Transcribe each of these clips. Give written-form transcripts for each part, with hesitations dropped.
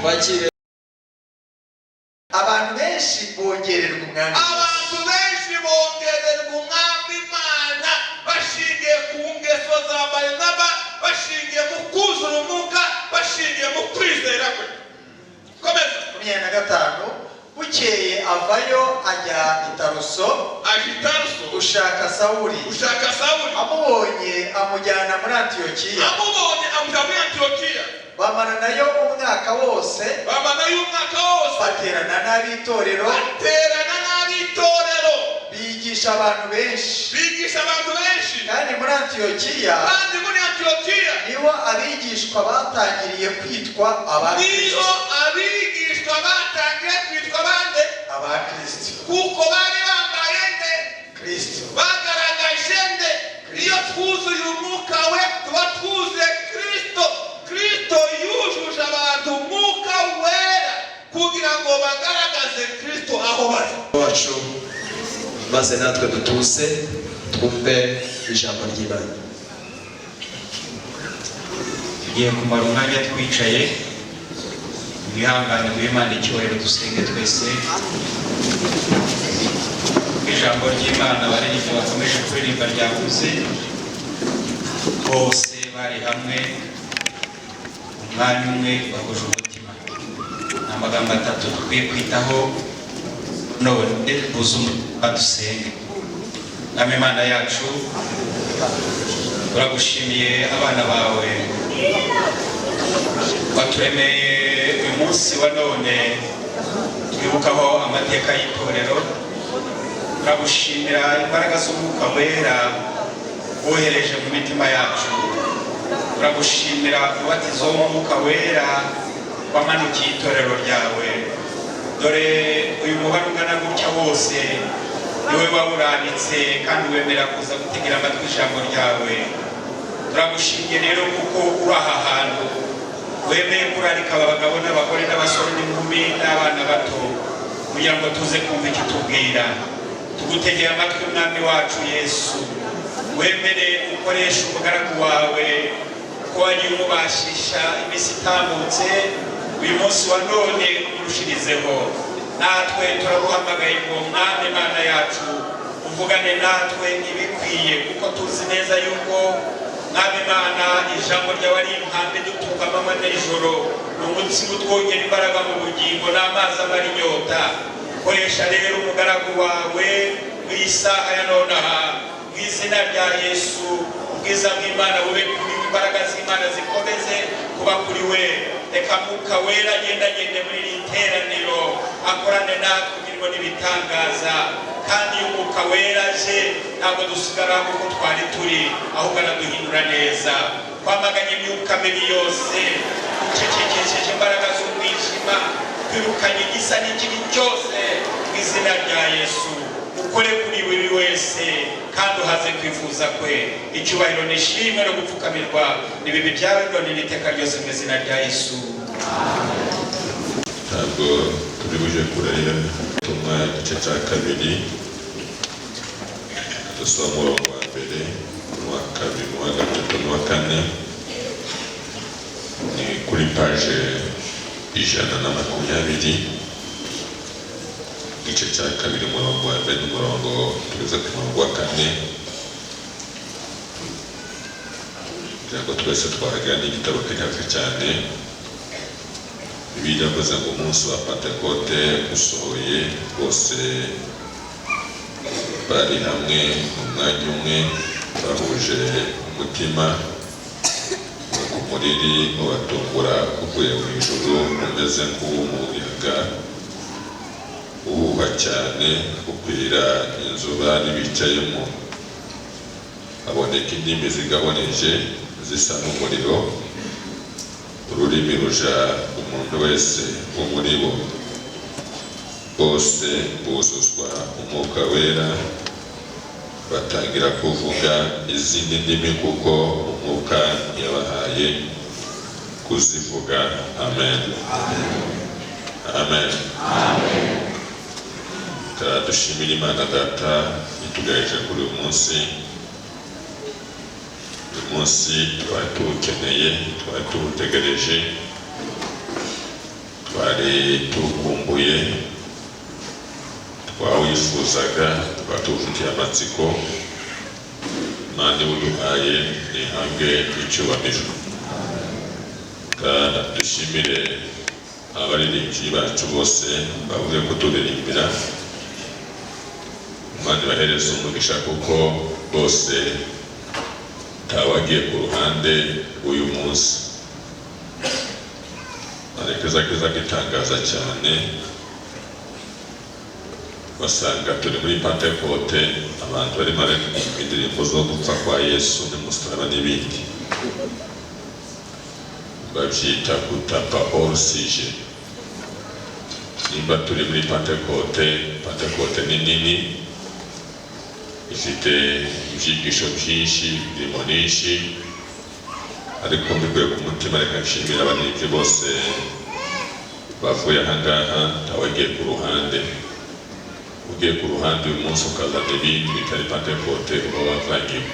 Twakire. Abantu benshi bongererwa Umwami. Abantu benshi bongererwa Umwami Imana bashingiye ku ngeso za Barinaba, bashingiye mu kuzura Umwuka, bashingiye mu kwizera kwe. Komeza. 25. Bukeye avayo ajya i Taruso Aje i Taruso gushaka Sawuli. Gushaka Sawuli. Amubonye amujyana muri Antiyokiya. Amubonye amujyana muri Antiyokiya. Bamaranayo umwaka wose. Bamanayo umwaka wose. Baterana n'ab'itorero. Baterana n'ab'itorero. Bigisha abantu benshi. Bigisha abantu benshi. Kandi muri Antiyokiya Kandi muri Antiyokiya niho abigishwa batangiriye kwitwa abakristo. Niho abigishwa batangiye kwitwa bande? Abakristo. Kuko bari bambaye nde? Kristo. Bagaragaje nde? Iyo twuzuye Umwuka we, tuba twuzuye Kristo. Kristo yujuje abantu Umwuka Wera kugira ngo bagaragaze Kristo aho bari. Wacu, maze natwe dutuze twumve ijambo ry'Imana. Tugiye kumara umwanya twicaye. Mwihangane, duhe Imana icyubahiro, dusenge twese. Ijambo ry'Imana abaririmbyi bakomeje kuririmba ryavuze: bose bari hamwe, umwanya umwe, bahuje umutima. Ni amagambo atatu dukwiye kwitaho none: buze umutima, dusenge. Mwami Imana yacu, turagushimiye, abana bawe waturemeye uyu munsi wa none twibukaho amateka y'itorero. Turagushimira imbaraga z'Umwuka Wera wohereje mu mitima yacu. Turagushimira umubatizo w'Umwuka Wera wamanukiye itorero ryawe. Dore uyu mubare ungana gutya wose niwe wawuranitse kandi wemera kuza gutegera amatwi ijambo ryawe. Turagushimye rero kuko uri aha hantu, wemeye kurarika aba bagabo n'abagore n'abasore n'inkumi n'abana bato kugira ngo tuze kumva icyo utubwira. Tugutegeye amatwi, Mwami wacu Yesu. Wemere ukoresha umugaragu wawe ko wagiye umubashisha iminsi itambutse, uyu munsi wa none umurushirizeho. Natwe turaguhamagaye ngo Mwami Imana yacu uvugane natwe ibikwiye, kuko tuzi neza yuko, Mwami Imana, ijambo ryawe ari impambe dutunga amanywa n'ijoro, ni umutsima utwongera imbaraga mu bugingo n'amazi amara inyota. Koresha rero umugaragu wawe mu isaha ya nonaha, mu izina rya Yesu. Ubwiza bw'Imana bube kuri we, imbaraga z'Imana zikomeze kuba kuri we. Reka Mwuka Wera agendagende muri iri teraniro, akorane natwe imirimo n'ibitangaza. Kandi iyo Umwuka Wera aje, ntabwo dusigara uko twari turi, ahubwo araduhindura neza. Twamaganye imyuka mibi yose, ducecekesheje imbaraga z'umwijima, twirukanye igisa n'ikibi cyose mu izina rya Yesu. Ukore kuri buri wese kandi uhaze kwifuza kwe. Icyubahiro nishimwe no gupfukamirwa nibibi byawe none n'iteka ryose, mu izina rya Yesu. Ntabwo turi buje kure. Tumwa igice cya kabiri, dusoma umurongo wa mbere n'uwa kabiri n'uwa gatatu n'uwa kane. Ni kuri paje 120, igice cya kabiri, umurongo wa mbere n'umurongo tugeze ku murongo wa kane, kugira ngo twese twahagera. N'igitabo kiri hafi cyane. Bibiliya iravuze ngo umunsi wa Pantekote usohoye, bose bari hamwe mu mwanya umwe, bahuje umutima. Ku muriri ubatungura uvuye mu ijuru umeze nk'uw'umuyaga uhuha cyane, ukwira inzu bari bicayemo. Haboneka indimi zigabanije zisa n'umuriro, ururimi ruja umuntu wese wo muri bo. Bose buzuzwa Umwuka Wera, batangira kuvuga izindi ndimi kuko Umwuka yabahaye kuzivuga. Amen, amen. Dushimira Imana Data itugaje kuri uyu munsi. Uyu munsi twari tuwukeneye, twari tuwutegereje. Twari tuwukumbuye, twawifuzaga, twari tuwufitiye amatsiko. Imana iwuduhaye ntihabwe icyubahiro. Dushimire abaririmbyi bacu bose bavuye kuturirimbira. Imana ibahereze umugisha kuko bose ntawagiye ku ruhande uyu munsi. Ariko kiza gitangaza cyane, basanga turi muri Pantekote, abantu barimo baririmba indirimbo zo gupfa kwa Yesu n'umusaraba n'ibindi, babyita gutapa hors sujet. Nimba turi muri Pantekote, Pantekote ni nini, ifite ibyigisho byinshi, imirimo myinshi, ariko mbikuye ku mutima reka nshimira abaririmbyi bose bavuye ahangaha, ntawagiye ku ruhande. Ugiye ku ruhande uyu munsi ukazana ibindi bitari Pantekote, uba wavangiwe.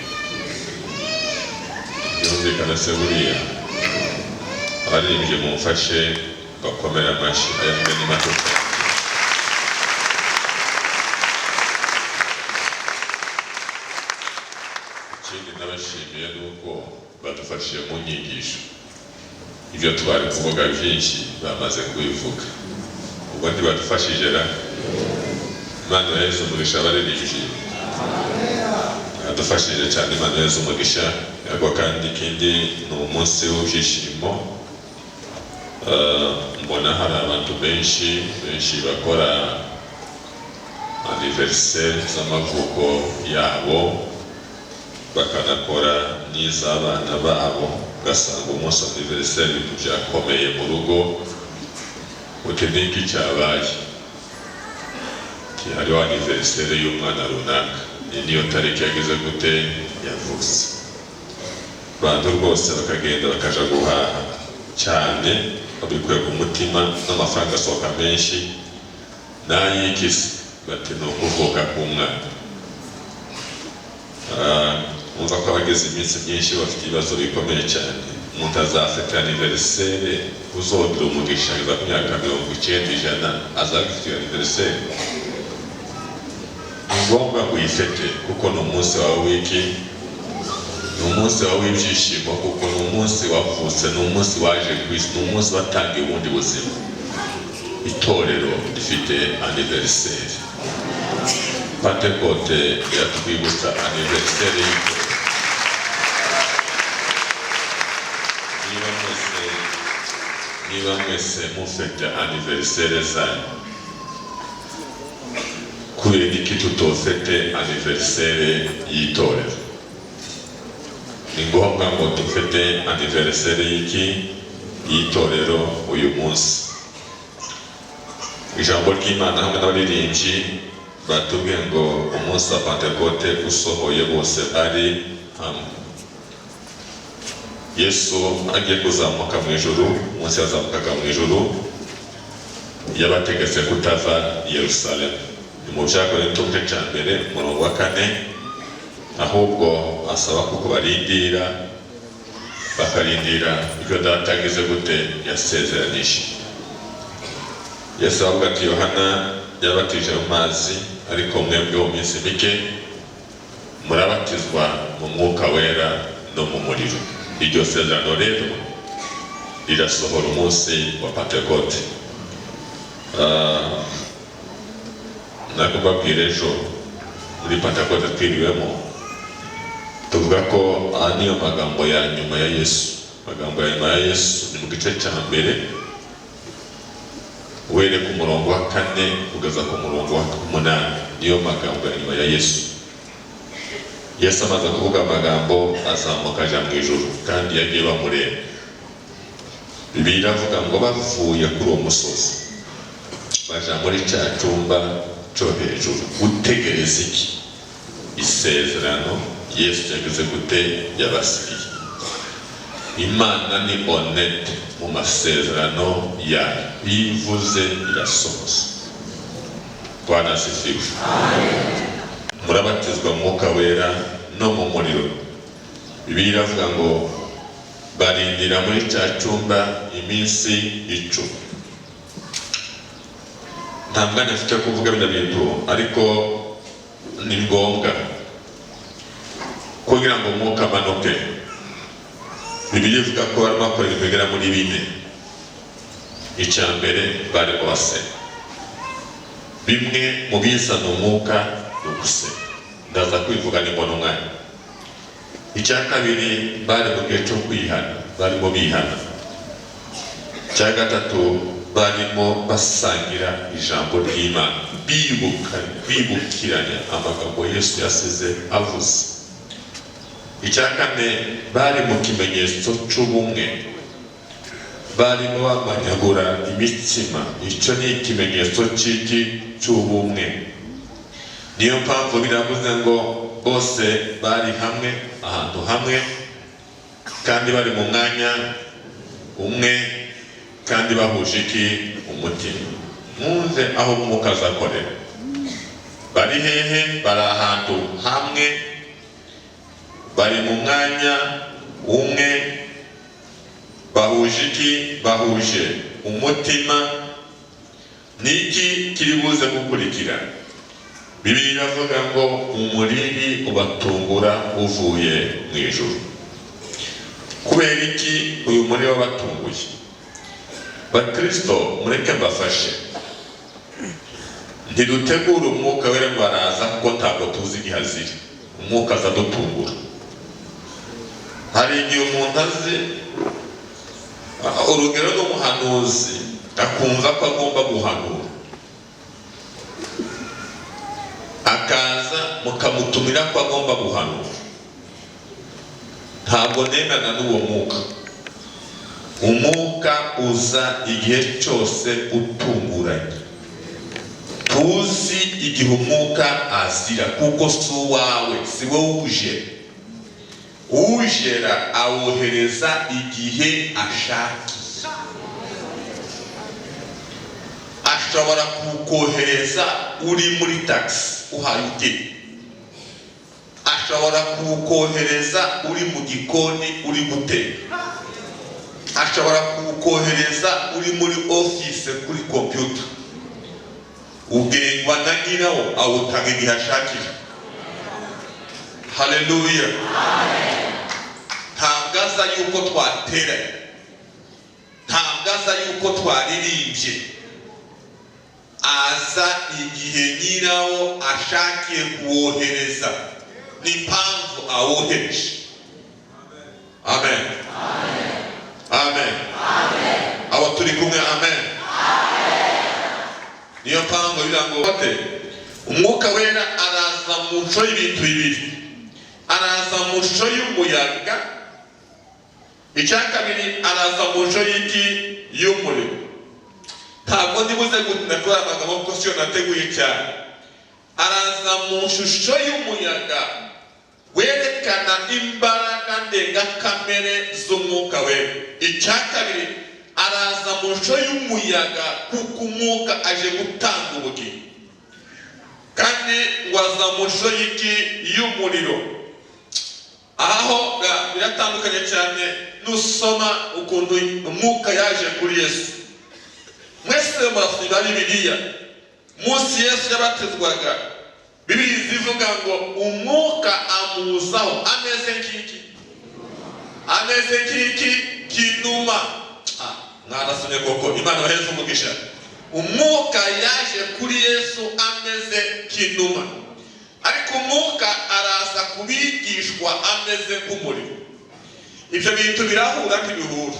Byumvikana se? Buriya abaririmbyi mumfashe bakomere amashyi, aya ni mato cyane. Ikindi nabashimiye ni uko badufashije mu nyigisho. Ibyo twari kuvuga byinshi bamaze kubivuga, ubwo ntibadufashije ra? Imana ibahereze umugisha abaririmbyi, badufashije cyane. Imana ibahereze umugisha. Ariko kandi ikindi ni umunsi w'ibyishimo. Mbona hari abantu benshi benshi bakora anniversaire z'amavuko yabo, bakanakora n'iz'abana babo, ugasanga umunsi anniversaire ibintu byakomeye mu rugo. Uti niki cyabaye? Hariho anniversaire y'umwana runaka, iyi niyo tariki yagize gute yavutse. Abantu rwose bakagenda bakaja guhaha cyane babikuye ku mutima, n'amafaranga asohoka menshi n'ay'ikisi, bati ni ukuvuka k'umwana. Umva ko abagize iminsi myinshi bafite ibibazo bikomeye cyane. Umuntu azafite anniversaire, uzogira umugisha ageza ku myaka 90, 100, azaba afite iyo anniversaire. Ni ngombwa ngo uyifete kuko ni umunsi wawe w'iki? Ni umunsi wawe w'ibyishimo, kuko ni umunsi wavutse, ni umunsi waje ku isi, ni umunsi watangiye ubundi buzima. Itorero rifite anniversaire. Pantekote iratwibutsa anniversaire y'itorero. Niba mwese mufite anniversaire zanyu, kubera iki tutofete anniversaire y'itorero? Ni ngombwa ngo dufite anniversaire y'iki? Y'itorero uyu munsi. Ijambo ry'Imana hamwe n'abaririmbyi batubwiye ngo umunsi wa Pantekote usohoye, bose bari hamwe. Yesu agiye kuzamuka mu ijuru, umunsi yazamukaga mu ijuru yabategetse kutava i Yerusalemu. Ni mu Byakorinto igice cya 1 umurongo wa 4. Ahubwo asaba kuko barindira, bakarindira ibyo Data agize gute yasezeranije. Yesu aravuga ati Yohana yabatije mu mazi, ariko mwebwe mu minsi mike murabatizwa mu Mwuka Wera no mu muriro. Iryo sezerano rero rirasohora umunsi wa Pantekote. Nakubabwira ejo muri Pantekote twiriwemo tuvuga ko aha niyo magambo ya nyuma ya Yesu. Amagambo ya nyuma ya Yesu ni mu gice cya 1, uhereye ku murongo wa 4 kugeza ku murongo wa 8, niyo magambo ya nyuma ya Yesu. Yesu amaze kuvuga amagambo azamuka aja mu ijuru, kandi yagiye bamureba. Bibiliya iravuga ngo bavuye kuri uwo musozi baja muri cya cyumba cyo hejuru gutegereza iki? Isezerano Yesu yagize gute yabasigiye. Imana ni honnête mu masezerano yayo, iyo ivuze irasohoza. Bwana asifiwe. Murabatizwa Mwuka Wera no mu muriro. Bibiliya iravuga ngo barindira muri cya cyumba iminsi 10. Nta mwanya mfite wo kuvuga bino bintu, ariko ni ngombwa kugira ngo umwuka amanuke. Bibiliya ivuga ko barimo bakora ibintu bigera muri bine. Icya mbere, barimo basenga. Bimwe mu bizana umwuka ni ugusenga, ndaza kwivuga nimbona umwanya. Icya kabiri, bari mu gihe cyo kwihana, barimo bihana. Icya gatatu, barimo basangira ijambo ry'Imana, bibuka, bibukiranya amagambo Yesu yasize avuze. Icya kane, bari mu kimenyetso cy'ubumwe, barimo bamanyagura imitsima. Icyo ni ikimenyetso cy'iki? Cy'ubumwe. Niyo mpamvu biravuze ngo bose bari hamwe, ahantu hamwe, kandi bari mu mwanya umwe, kandi bahuje iki? Umutima. Mwumve aho umwuka azakorera. Bari hehe? Bari ahantu hamwe, bari mu mwanya umwe, bahuje iki? Bahuje umutima. Ni iki kiri buze gukurikira? Bibiliya iravuga ngo umuriri ubatungura uvuye mu ijuru. Kubera iki uyu muriri wabatunguye? Bakristo, mureke mbafashe. Ntidutegura Umwuka Wera ngo araza, kuko ntabwo tuzi igihe aziri. Umwuka aza adutungura. Hari igihe umuntu azi, urugero n'umuhanuzi, akumva ko agomba guhanura, akaza mukamutumira ko agomba guhanura. Ntabwo nemerana n'uwo mwuka. Umwuka uza igihe cyose utunguranye. Tuzi igihe umwuka azira, kuko si uwawe, si wowe uje. Ujera awohereza igihe ashakiye. Ashobora kukohereza uri muri taxi uhaye ugenda, ashobora kukohereza uri mu gikoni uri guteka, ashobora kukohereza uri muri office kuri computer. Ugengwa na nyirawo, awutanga igihe ashakira. Haleluya! Ntabwo aza yuko twateranye, ntabwo aza yuko twaririmbye. Aza igihe nyirawo ashakiye kuwohereza n'impamvu awohereje. Amen, amen. Abo turi kumwe, amen. Niyo mpamvu bigira ngo bate? Umwuka Wera araza mu shusho y'ibintu bibiri: araza mu shusho y'umuyaga, icya kabiri, araza mu shusho y'iki? Y'umuriro. Ntabwo ndibuze gutinda kuri aya magambo kuko siyo nateguye cyane. Araza mu shusho y'umuyaga werekana imbaraga ndengakamere z'Umwuka Wera. Icya kabiri, araza mu shusho y'umuyaga kuko umwuka aje gutanga ubugingo. Kandi ngo aza mu shusho y'iki? Y'umuriro. Aho biratandukanye cyane nusoma ukuntu umwuka yaje kuri Yesu. Mwese murasoma Bibiliya, munsi Yesu yabatizwaga, Bibiliya zivuga ngo umwuka amuzaho ameze nk'iki? Ameze nk'iki? K'inuma. Ah, mwarasomye koko, Imana baheze umugisha. Umwuka yaje kuri Yesu ameze nk'inuma, ariko umwuka araza kubigishwa ameze nk'umuriro. Ibyo bintu birahura? Ntibihura.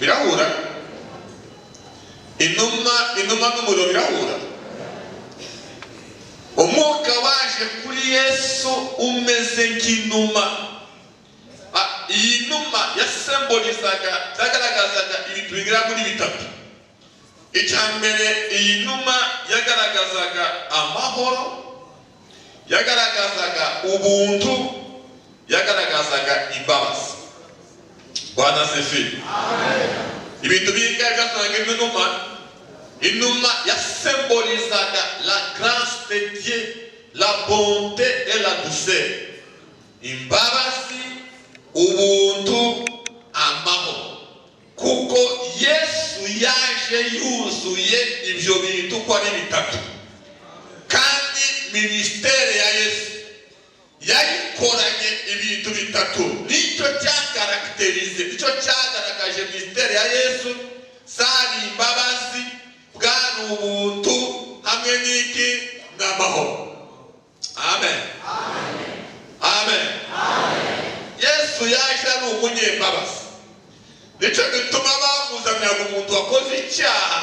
Birahura? Inuma n'umuriro birahura? Umwuka waje kuri Yesu umeze nk'inuma. Iyi numa yasembolizaga, byagaragazaga ibintu bigera muri bitatu. Icya mbere, iyi numa yagaragazaga amahoro, yagaragazaga ubuntu, yagaragazaga imbabazi. Bwana asifiwe! Ibintu bingahe byasanga inuma? Inuma yasembolizaga la grâce de Dieu, la bonté et la douceur, imbabazi, ubuntu, amahoro, kuko Yesu yaje. Yaje yuzuye ibyo bintu uko ari bitatu. Kandi ministère ya Yesu yayikoranye ibintu bitatu. Nicyo cyacaractérisé, nicyo cyagaragaje ministère ya Yesu. Zari imbabazi, bwari ubuntu, hamwe n'iki? N'amahoro. Amen, amen. Yesu yaje ari umunyembabazi. Nicyo gituma bamuzaniraga umuntu wakoze icyaha,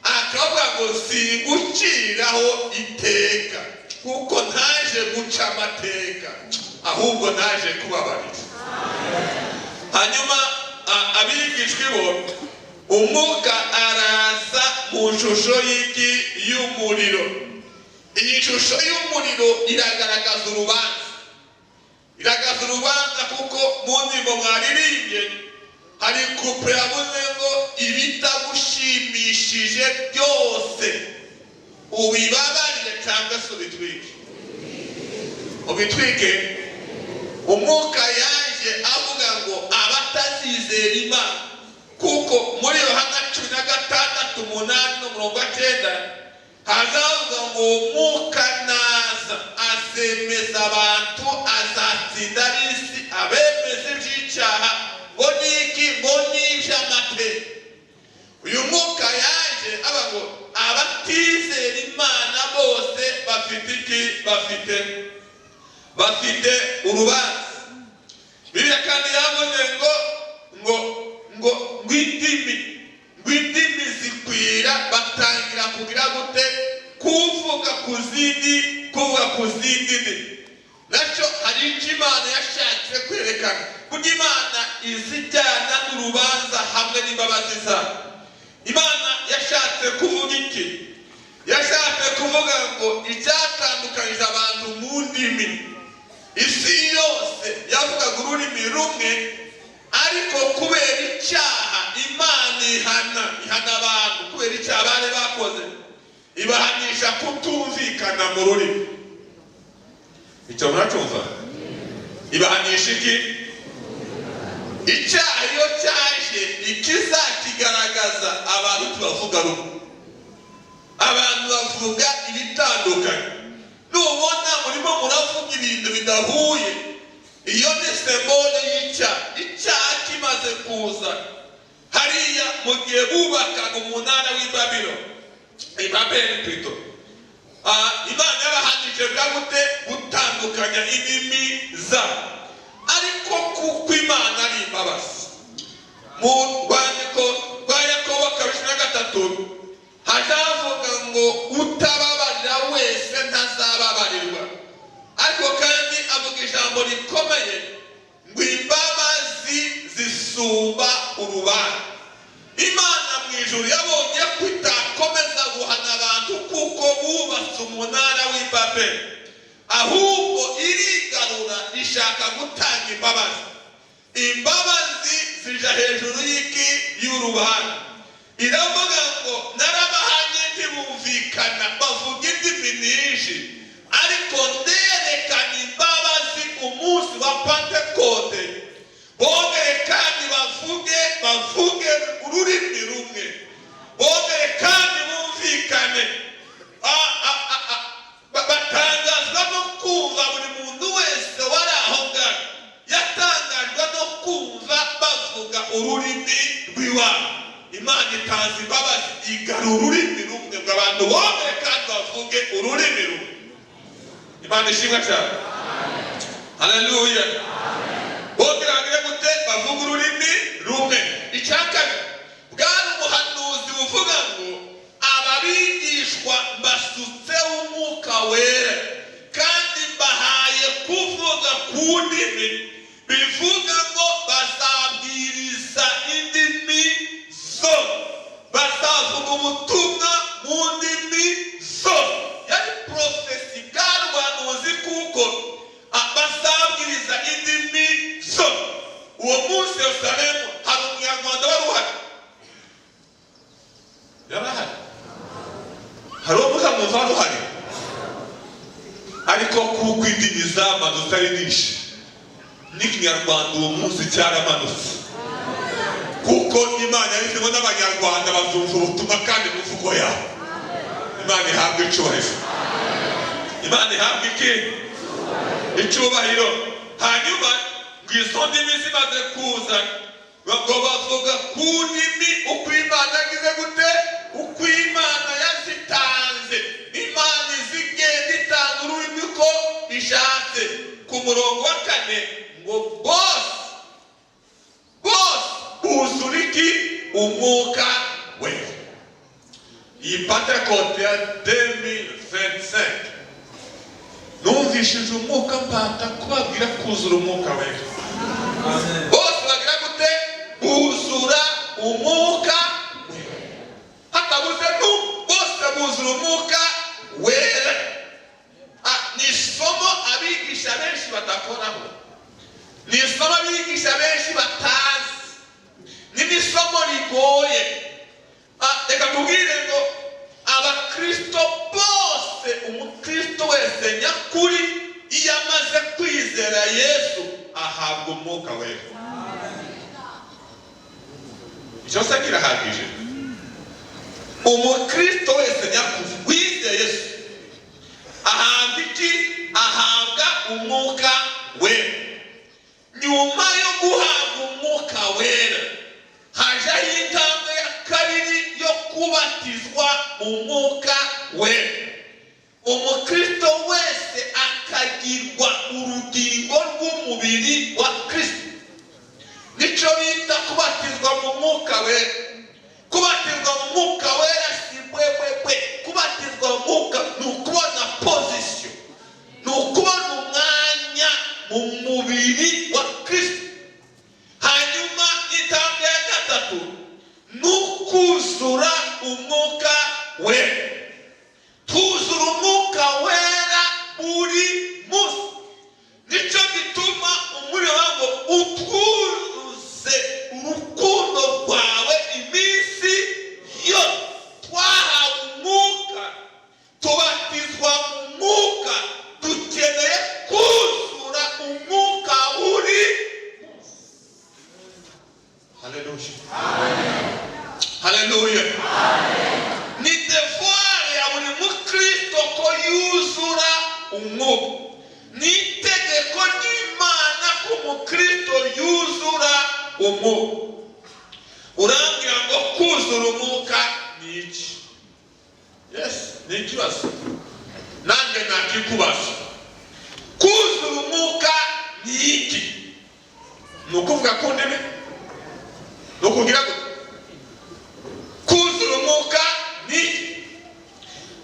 akavuga ngo: "Singuciraho iteka, kuko ntaje guca amateka, ahubwo naje kubabarira." Hanyuma abigishwa bo, umwuka araza mu shusho y'iki? Y'umuriro. Iyi shusho y'umuriro iragaragaza urubanza, iragaragaza urubanza, kuko mu ndirimbo mwaririmbye hari couplet yavuze ngo: "Ibitagushimishije byose ubibabarire cyangwa se ubitwike, ubitwike." Umwuka yaje avuga ngo abatazizera Imana, kuko muri Yohana 16:8 n'umurongo wa 9 hazavuga ngo umwuka naza azemeza abantu, azatsinda ab'isi, abemeza iby'icyaha, ngo niki? Ngo n'iby'amateka. Uyu mwuka yaje aba ngo abatizera Imana bose bafite iki? Bafite urubanza. Bibiliya kandi yavuze ngo indimi zikwira, batangira kugira gute? Kuvuga ku zindi ndimi. Nacyo hari icyo Imana yashatse kwerekana. Burya Imana izijyana n'urubanza hamwe n'imbabazi zayo. Imana yashatse kuvuga iki? Yashatse kuvuga ngo icyatandukanyije abantu mu ndimi, isi yose yavugaga ururimi rumwe, ariko kubera icyaha Imana ihana abantu kubera icyaha bari bakoze, ibahanisha kutumvikana mu rurimi. Icyo muracumva? Ibahanisha iki? Icyaha iyo cyaje, ikizakigaragaza, abantu tubavuga rumwe, abantu bavuga ibitandukanye. Nubona murimo muravuga ibintu bidahuye, iyo ni symbole y'icyaha. Icyaha kimaze kuza hariya mu gihe bubakaga umunara w'i Babilo, i Babeli plutôt, Imana yabahanije bwa gute? Gutandukanya indimi zabo. Ariko kuko Imana ari imbabazi, mu rwandiko rwa Yakobo 2:13 hazavuga ngo utababarira wese ntazababarirwa. Ariko kandi avuga ijambo rikomeye ngo imbabazi zisumba urubanza. Imana mu ijuru yabonye ko itakomeza guhana abantu kuko bubatse umunara w'i Babeli, ahubwo irigarura, ishaka gutanga imbabazi. Imbabazi zija hejuru y'iki? Y'urubanza. Iravuga ngo narabahanye ntibumvikana, bavuga indimi nyinshi, ariko nderekana imbabazi umunsi wa Pantekote, bongere kandi bavuge ururimi rumwe, bongere kandi bumvikane. Batangazwa no kumva, buri muntu wese wari aho ngaho yatangajwe no kumva bavuga ururimi rw'iwabo. Imana itanze imbabazi, igarura ururimi rumwe ngo abantu bongere kandi bavuge ururimi rumwe. Imana ishimwe cyane. Haleluya! Bongera bagire gute? Bavuga ururimi rumwe. Icya kabiri, bwari umuhanuzi buvuga ngo ababigishwa mbasutseho Umwuka Wera kandi mbahaye kuvuga ku ndimi, bivuga ngo bazabwiriza indimi zose, bazavuga ubutumwa mu ndimi zose. Yari prophétie, bwari ubuhanuzi, kuko bazabwiriza indimi zose. Uwo munsi Yerusalemu hari umunyarwanda wari uhari? Yari ahari? Hari uwo muzamuzi wari uhari? Ariko kuko indimi zamanutse ari nyinshi, n'ikinyarwanda uwo munsi cyaramanutse. Kuko Imana yabivuze n'Abanyarwanda bazumva ubutumwa kandi mu mvugo yabo. Imana ihabwa icyubahiro. Imana ihabwa iki? Icyubahiro. Hanyuma ngo izo ndimi zimaze kuza, ngo bavuga ku ndimi uko Imana yagize gute? Uko Imana yazitanze. Imana izigenda itanga ururimi uko ishatse. Ku murongo wa 4 ngo bose bose buzura iki? Umwuka Wera. Iyi Pantekote ya 2025, numvishije Umwuka mbata kubabwira kuzura Umwuka Wera. Bose bagira gute? Buzura Umwuka Wera, hatabuze n'umwe. Bose buzura Umwuka Wera. Ni isomo abigisha benshi badakoraho, ni isomo abigisha benshi batazi, ni n'isomo rigoye. Reka tubwire ngo abakristo bose, umukristo wese nyakuri, iyo amaze kwizera Yesu ahabwa Umwuka Wera. Icyo se kirahagije? Umukristo wese nyakuri wizeye Yesu ahabwa iki? Ahabwa Umwuka Wera. Nyuma yo guhabwa Umwuka Wera hajaho intambwe ya kabiri yo kubatizwa Umwuka Wera, umukristo wese akagirwa urugingo rw'umubiri wa Kristo. Nicyo bita kubatizwa mu Mwuka Wera. Kubatizwa mu Mwuka Wera si bwebwebwe. Kubatizwa mu Mwuka ni ukubona position, ni ukubona umwanya mu mubiri wa Kristo. Hanyuma intambwe ya gatatu ni ukuzura Umwuka Wera. Tuzura Umwuka Wera buri munsi. Nicyo gituma umuriro ngo utwuzuze urukundo rwawe iminsi yose. Twahawe Umwuka, tubatizwa mu Mwuka, dukeneye kuzura Umwuka buri munsi. Haleluya, haleluya! Ni devoir ya buri mukristo ko yuzura Umwuka. Ni itegeko ry'Imana ko umukristo yuzura Umwuka. Urambwira ngo kuzura Umwuka ni iki? Yes, ni ikibazo nanjye nakikubaza. Kuzura Umwuka ni iki? Ni ukuvuga ku ndimi? Ni ukugira gute? Kuzura Umwuka ni iki?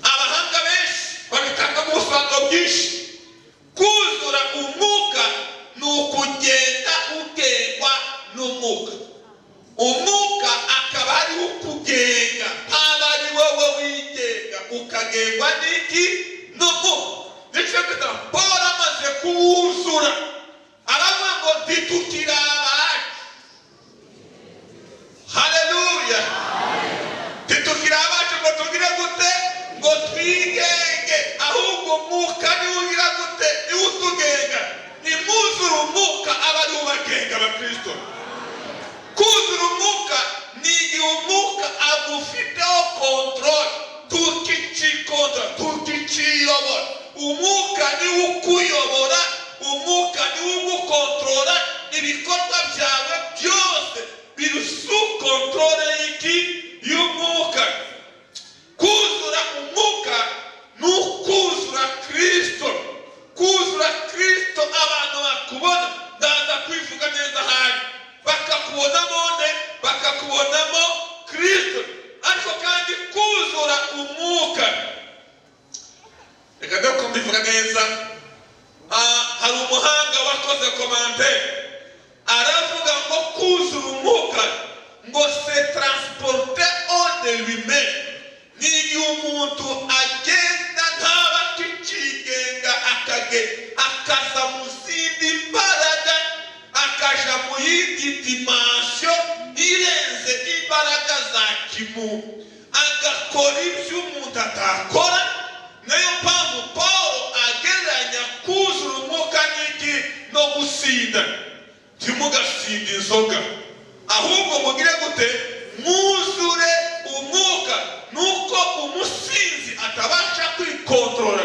Abahanga benshi babitanga mu busobanuro bwinshi. Kuzura Umwuka ni ukugenda ugengwa n'Umwuka, Umwuka akaba ari ukugenga, ntaba ari wowe wigenga, ukagengwa n'iki? N'Umwuka. Nicyo gituma Paul amaze kuwuzura aravuga ngo ntitukiri abacu. Haleluya! Ntitukiri abacu ngo tugire gute? Ngo twigenge, ahubwo Umwuka niwe ugira gute? Niwe utugenga. Nimwuzure Umwuka, aba ari ubagenga. Abakristo, kuzura Umwuka ni igihe Umwuka agufiteho contrôle. Tukikikontorora, tukikiyobora. Umwuka niwe ukuyobora, Umwuka niwe ugukontorora. Ibikorwa byawe byose biri sous contrôle y'iki? Y'Umwuka. Kuzura Umwuka ni ukuzura Kristo. Kuzura Kristo, abantu bakubona, ndaza kwivuga neza ahandi, bakakubonamo nde? Bakakubonamo Kristo. Ariko kandi kuzura Umwuka, reka ndebe ko mbivuga neza. Hari umuhanga wakoze commentaire, aravuga ngo kuzura Umwuka ngo se transporter hors de lui-même, ni igihe umuntu agenda ntaba akikigenga, akaza mu zindi mbaraga, akaja mu yindi dimension irenze imbaraga za kimuntu, agakora ibyo umuntu atakora. Niyo mpamvu Paul agereranya kuzura Umwuka n'iki? No gusinda. Ntimugasinde inzoga. Ahubwo mugire gute? Mwuzure umwuka. Nuko umusinzi atabasha kwikontorora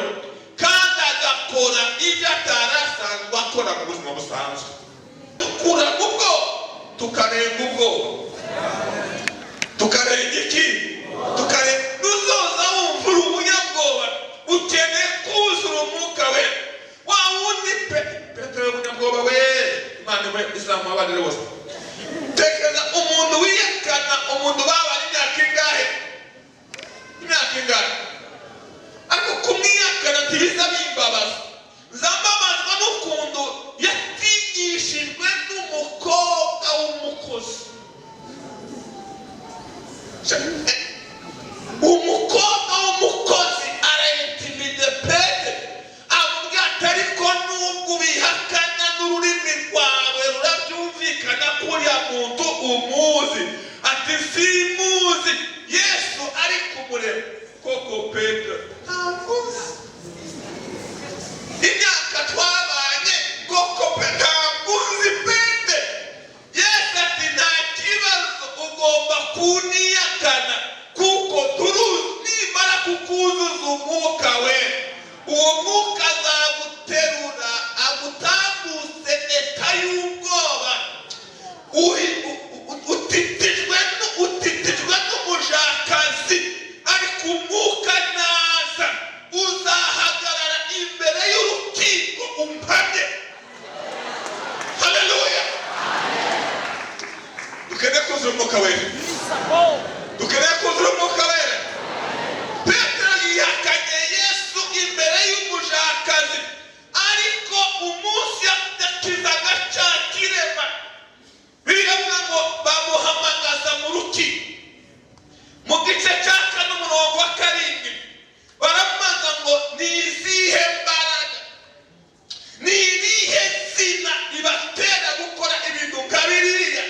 kandi agakora ibyo atarasanzwe akora mu buzima busanzwe. Dukura mu bwoba tukarenga ubwoba, tukarenga iki? Tukarenga. Nuzoza wumva uri umunyabwoba, ukeneye kuzura umwuka we wa wundi. Petero w'umunyabwoba we, Imana we izamubabarire bose. Tekereza umuntu wiyekana umuntu babana imyaka ingahe, imyaka ingahe, ariko kumwiyakana ntibiza bimbabaza. Nzambabazwa n'ukuntu yatinyishijwe n'umukobwa w'umukozi. Umukobwa w'umukozi araintimide Petero, amubwira ati: "Ariko nubwo ubihakana n'ururimi rwawe rurabyumvikana ko uriya muntu umuzi." Ati: "Simuzi." Yesu ari kumureba: "Koko Petero, ntabwo uzi imyaka twabanye? Koko pe, ntabwo uzi Petero?" Yesu ati: "Nta kibazo, ugomba kuniyakana kuko turuzi nimara kukuzuza umwuka we, uwo mwuka azaguterura agutambutse état y'ubwoba utitijwe n'umujakazi. Ariko umwuka naza, uzahagarara imbere y'urukiko umpamye." Haleluya! Dukeneye kuzura umwuka wera, dukeneye kuzura umwuka wera. Petero yihakanye Yesu imbere y'umujakazi, ariko umunsi yakizaga cya kirema, biravuga ngo bamuhamagaza mu rukiko. Mu gice cya 4 umurongo wa 7 baramubaza ngo: "Ni izihe mbaraga, ni irihe zina ribatera gukora ibintu nka biriya?"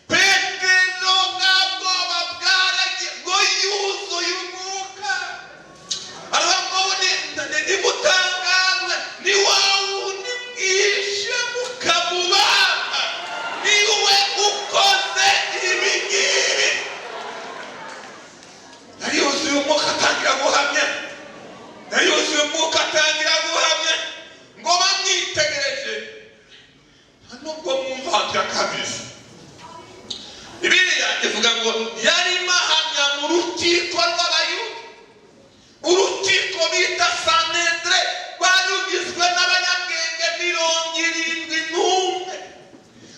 Petero bwa bwoba bwaragiye, ngo yuzuye umwuka, aravuga ngo: "Nimutangazwe, ni wa wundi mwishe mukamubamba, niwe ukoze ibi ngibi." Yari yuzuye umwuka, atangira guhamya. Yari yuzuye umwuka, atangira guhamya. Ngo bamwitegereje, nubwo mwumva ahantu ya kabiri, Bibiliya ivuga ngo yarimo ahamya mu rukiko rw'Abayuda, urukiko bita Sanedre, rwari rugizwe n'abanyabwenge 71,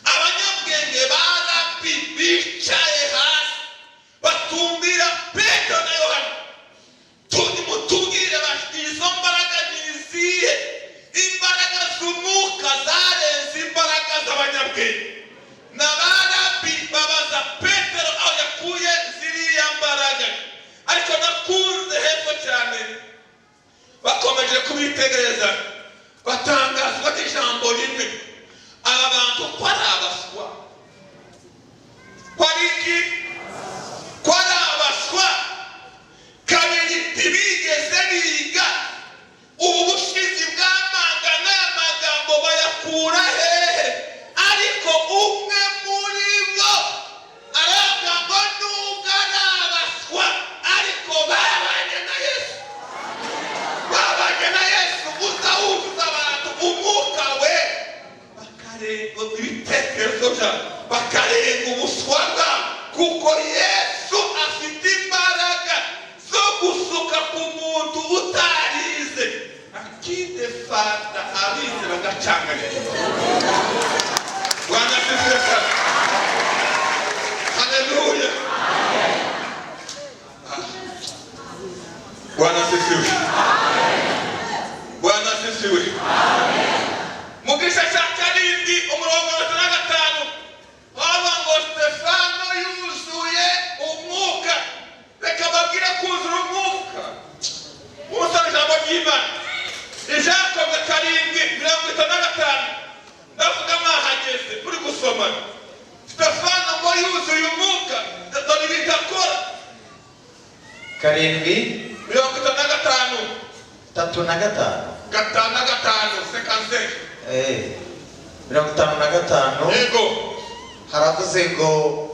abanyabwenge ba rabi bicaye hasi batumbira Petero na Yohana. "Mutubwire bati izo mbaraga ni izihe?" Imbaraga z'umwuka zarenze imbaraga z'abanyabwenge na ba rabi. Babaza Petero aho yakuye ziriya mbaraga. Ariko nakunze hepfo cyane, bakomeje kubitegereza, batangazwa n'ijambo rimwe: "Aba bantu ko ari abaswa, ko ari iki? Ko ari abaswa kabiri, ntibigeze biga, ubu bushizi bw'amanga n'aya magambo bayakura hehe?" Ariko umwe muri bo aravuga ngo: "Nubwo ari abaswa, ariko babanye na Yesu, babanye na Yesu." Uza wuzuza abantu umwuka we, bakarenga ibitekerezo byabo, bakarenga ubuswa bwabo, kuko Yesu afite imbaraga zo gusuka ku muntu utarize akidefanda, abize bagacanganyikirwa. Bwana asifiwe sana. Haleluya! Bwana asifiwe, Bwana asifiwe. Mu gice cya 7 umurongo wa 55 bavuga ngo Stefano yuzuye umwuka. Reka babwire, kuzura umwuka, umusaba ijambo ry'Imana, Ijambo 7:55, ndavuga mwahageze muri gusoma. Stefano ngo yuzuye umwuka, dore ibintu akora. 7 55. 35. 55, 55. 55. Yego. Haravuze ngo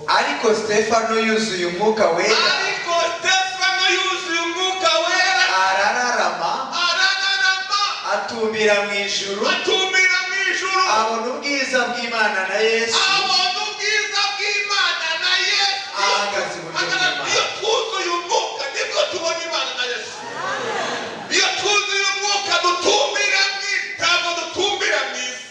ariko Stefano yuzuye umwuka wera, Ariko Stefano yuzuye umwuka wera, arararama, arararama, atumbira mu ijuru, atumira mu ijuru, abona ubwiza bw'Imana na Yesu abona ubwiza bw'Imana na Yesu ahagaze iburyo bw'Imana. Iyo twuzuye umwuka nibwo tubona Imana na Yesu. Iyo twuzuye umwuka dutumbira mu isi, ntabwo dutumbira mu isi.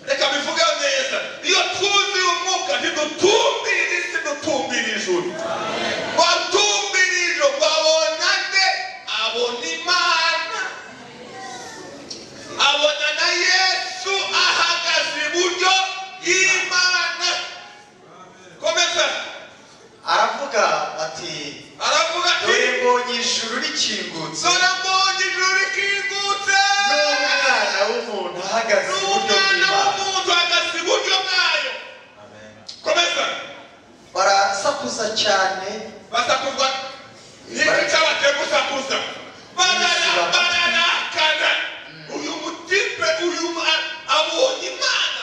Reka bivuge neza, iyo twuzuye umwuka ntidutumbira isi, dutumbira ijuru. Watumbira ijuru wabona nde? Abona Imana, abona na Yesu ahagaze iburyo bw'Imana. Komeza. Aravuga ati, Aravuga ati, dore mbonye ijuru rikingutse, dore mbonye ijuru rikingutse, n'umwana w'umuntu ahagaze iburyo n'umwana bw'Imana. w'umuntu ahagaze iburyo bwayo. Amen. Komeza. Barasakuza cyane, Basakuzwa n'iki cyabateye gusakuza? Bararakana. Uyu mutipe uyu abonye Imana,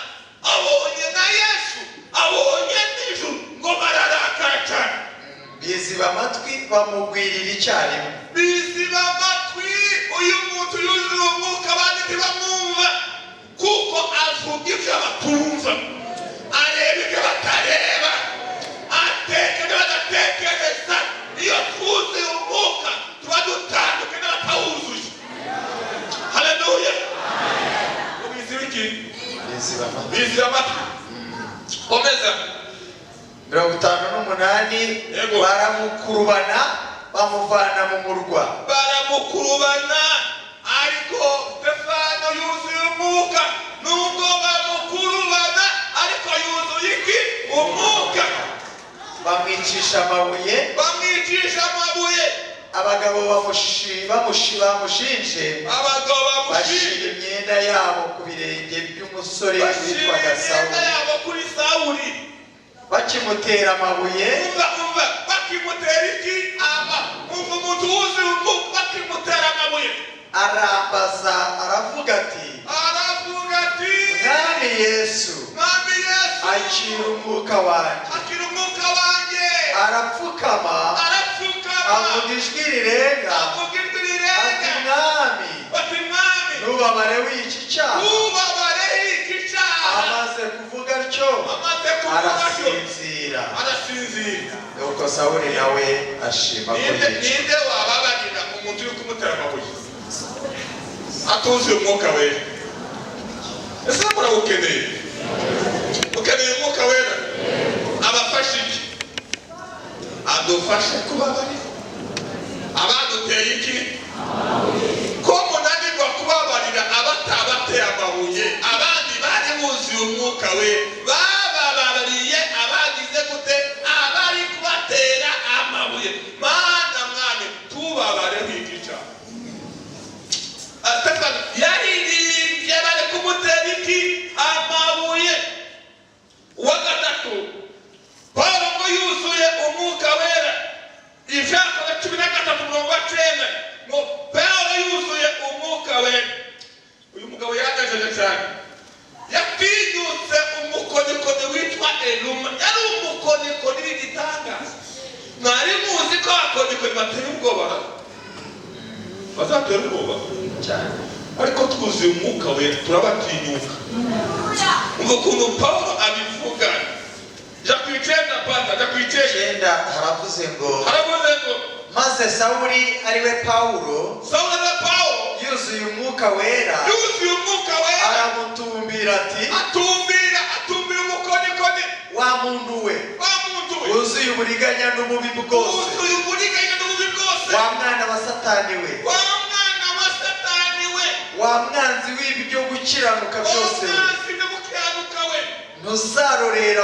abonye na Yesu, abonye n'ijuru, ngo bararakara cyane. Biziba amatwi, bamugwirira icyarimwe. Biziba amatwi. Uyu muntu yuzuye umwuka, abandi ntibamwumva kuko avuga ibyo batumva, areba ibyo batareba, ateka ibyo badatekereza. Iyo twuzuye umwuka tuba dutandukanye n'abatawuzuye. Haleluya! Ngo biziba iki? Biziba amatwi. Biziba amatwi. Komeza. 58. Yego. Baramukurubana, bamuvana mu murwa. Baramukurubana, ariko Stefano yuzuye umwuka. Nubwo bamukurubana, ariko yuzuye iki? Umwuka. Bamwicisha amabuye. Bamwicisha amabuye. Abagabo bamushinje Abagabo bashira bamushinje imyenda yabo ku birenge by'umusore bashira witwaga imyenda Sawuli. yabo kuri Sawuli. Bakimutera amabuye, Umva, umva, bakimutera iki? Ama umva, umuntu wuzuye umwuka, bakimutera amabuye, arambaza aravuga ati, aravuga ati, Mwami Yesu, Mwami Yesu, akira umwuka wanjye. Akira umwuka wanjye. Arapfukama, Arapfukama, avuga ijwi rirenga, avuga ijwi ati, rirenga, Mwami, ati, Mwami, ntubabare w'iki cyaha. Ntubabare iki cyaha. Amaze kuvuga atyo, Amaze kuvuga atyo, arasinzira. arasinzira. Nuko Sawuli nawe ashima ko Ninde, yicwa. ninde wababarira umuntu uri kumutera amabuye atuzuye umwuka wera? Ese murawukeneye? Ukeneye umwuka wera abafashe iki? Adufashe kubabarira abaduteye iki? Ko munanirwa kubabarira abatabateye amabuye, abandi bari buzuye umwuka we bababariye abagize gute? Abari kubatera amabuye. Mana Mwami, tubabare nk'iki cyaha. Stefano yaririmbye bari kumutera iki? Amabuye. Uwa gatatu, Pawulo ngo yuzuye umwuka wera. Ibyakozwe 13 umurongo wa 9, ngo Pawulo yuzuye umwuka wera. Uyu mugabo yaranejeje cyane, yatinyutse umukonikoni witwa Eluma. Yari umukonikoni w'igitangaza. Mwari muzi ko abakonikoni bateye ubwoba? Bazatera ubwoba cyane. Ariko twuzuye umwuka wera turabatinyuka. Umva ukuntu Pawulo abivuga. Jya ku 9, pata, jya ku 9. 9, haravuze ngo, Haravuze ngo, maze Sawuli, ariwe Pawulo, Sawuli na Pawulo, yuzuye umwuka wera, yuzuye umwuka wera, aramutumbira ati, atumbira, atumbira umukonikoni, wa muntu we, wa muntu we, wuzuye uburiganya n'ububi bwose, wuzuye uburiganya n'ububi bwose, wa mwana wa Satani we, wa mwana wa Satani we, wa mwanzi w'ibyo gukiranuka wa byose we, mwanzi no gukiranuka we, ntuzarorera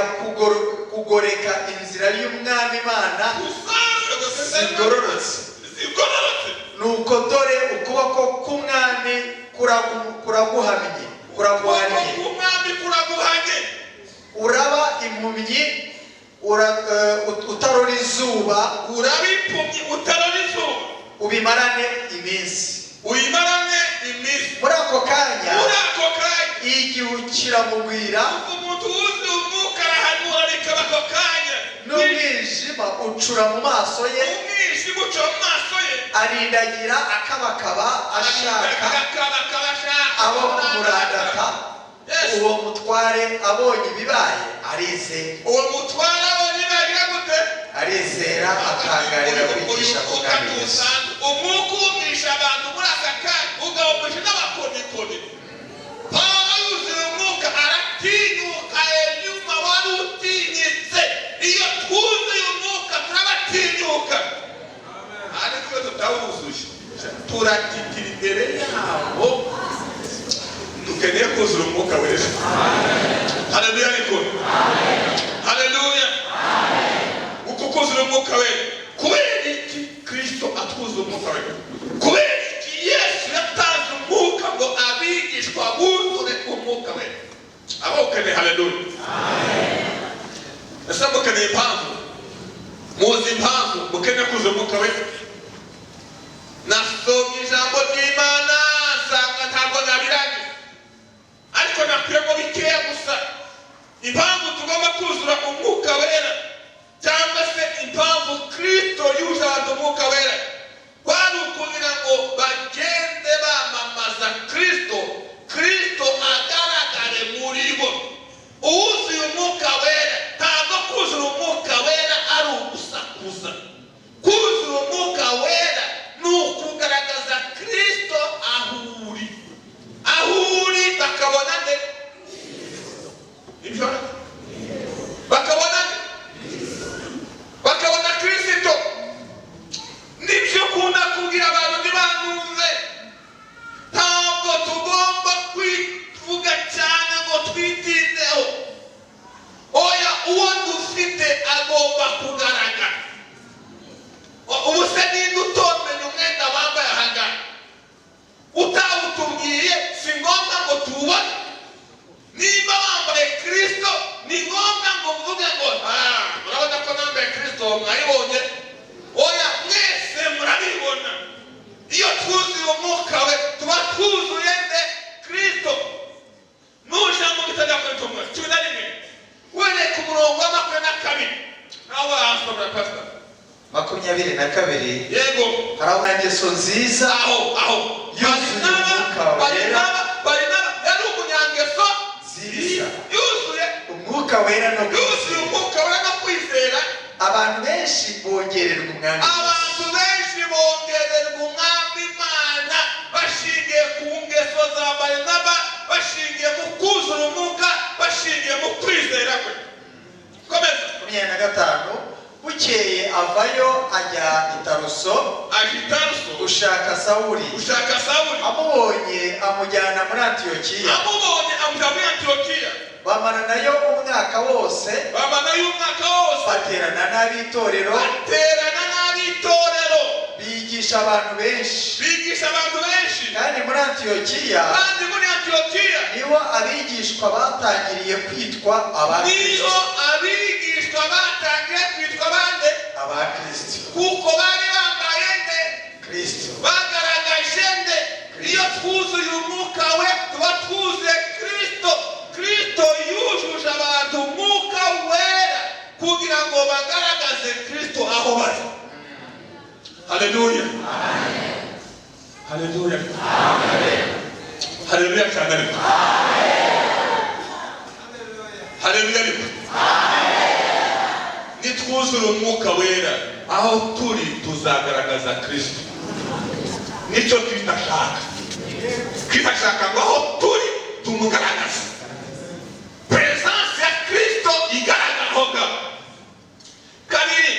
kugoreka inzira y'Umwami Imana zigororotse? Zigororotse. Nuko dore ukuboko k'Umwami kuraguhamye, Ukuboko kuraguhannye. k'Umwami kuraguhanye. Uraba impumyi, utarora izuba, Uraba impumyi utarora izuba, ubimarane iminsi. Uyimarane imizi. Muri ako kanya, Muri ako kanya, igihu kiramugwira, umuntu wuzuye umwuka arahanura bikaba ako kanya. N'umwijima ucura mu maso ye. Umwijima uca mu maso ye. Arindagira akabakaba ashaka Akabakaba ashaka abo kumurandata. Yes. Uwo mutware abonye ibibaye arizera. Uwo mutware abonye bagira gute? Arizera, atangarira kwigisha Uyu mwuka k'Umwami Yesu. ntusanzwe. Umwuka umisha abantu muri aka kanya, ugawumisha n'abakonikoni. Pawulo yuzuye umwuka aratinyuka. Enyuma wari utinyitse. Iyo twuzuye umwuka turabatinyuka, ariko iyo tutawuzuye turatitira imbere yabo. Dukeneye kuzura umwuka wera. Haleluya! Ariko haleluya! Uko kuzura umwuka wera, kubera iki Kristo atwuzuye umwuka wera? Kubera iki Yesu yatanze umwuka ngo abigishwa buzure umwuka wera? Abawukeneye, haleluya! Ese mukeneye impamvu? Muzi impamvu mukeneye kuzura umwuka wera? Nasomye ijambo ry'Imana nsanga ntabwo nabirangiza, ariko nakuyemo bikeya gusa. Impamvu tugomba kuzura umwuka wera, cyangwa se impamvu Kristo yuje abantu umwuka wera, kwari ukugira ngo bagende bamamaza Kristo, Kristo agaragare muri bo. Uwuzuye umwuka wera, ntabwo kuzura umwuka wera ari ugusakuza. Kuzura umwuka wera ni ukugaragaza Kristo aho uri. Aho uri bakabona nde? Ibyo bakabona nde? Bakabona Kristo. Nibyo ukunda kubwira abantu ntibanumve. Ntabwo tugomba kwivuga cyane ngo twitindeho. Oya, uwo dufite agomba kugaragara. Ubu se ninde utomenya umwenda wambaye ahangaha? Utawutubwiye si ngombwa ngo tuwubone. Niba wambaye Kristo, ni ngombwa ngo mvuge ngo: "Ah, murabona ko nambaye Kristo, mwayibonye"? Oya, mwese murabibona. Iyo twuzuye umwuka we tuba twuzuye nde? Kristo. Nuja mu gitabo cya Intumwa 11, wereka umurongo wa 22, nawe wahasomera, pastor. 22. Yego. Harabona ingeso nziza Aho aho. yuzuye umwuka wera. Barinaba, Barinaba yari umunyangeso nziza, yuzuye umwuka wera no yuzuye kwizera. Umwuka wera no kwizera. Abantu benshi bongererwa Umwami Yesu. Abantu benshi bongererwa Umwami Imana bashingiye ku ngeso za Barinaba, bashingiye mu kuzura umwuka, bashingiye mu kwizera kwe. Komeza. 25. Bukeye avayo ajya i Taruso Aje i Taruso gushaka Sawuli. Gushaka Sawuli. Amubonye amujyana muri Antiyokiya. Amubonye amujyana muri Antiyokiya. Bamaranayo umwaka wose. Bamanayo umwaka wose. Baterana n'ab'itorero, Baterana n'ab'itorero, bigisha abantu benshi. Bigisha abantu benshi. Kandi muri Antiyokiya Kandi muri Antiyokiya niho abigishwa batangiriye kwitwa abakristo. Niho abigishwa batangiye kwitwa bande? Abakristo. Kuko bari bambaye nde? Kristo. Bagaragaje nde? Iyo twuzuye umwuka we tuba twuzuye Kristo. Kristo yujuje abantu umwuka wera kugira ngo bagaragaze Kristo aho bari. Haleluya, haleluya, haleluya cyane! Ariko haleluya! Ariko nitwuzura umwuka wera, aho turi tuzagaragaza Kristo. Nicyo Kristo ashaka. Kristo ashaka ngo aho turi tumugaragaze, présence ya Kristo igaragara aho ngaho. Kabiri,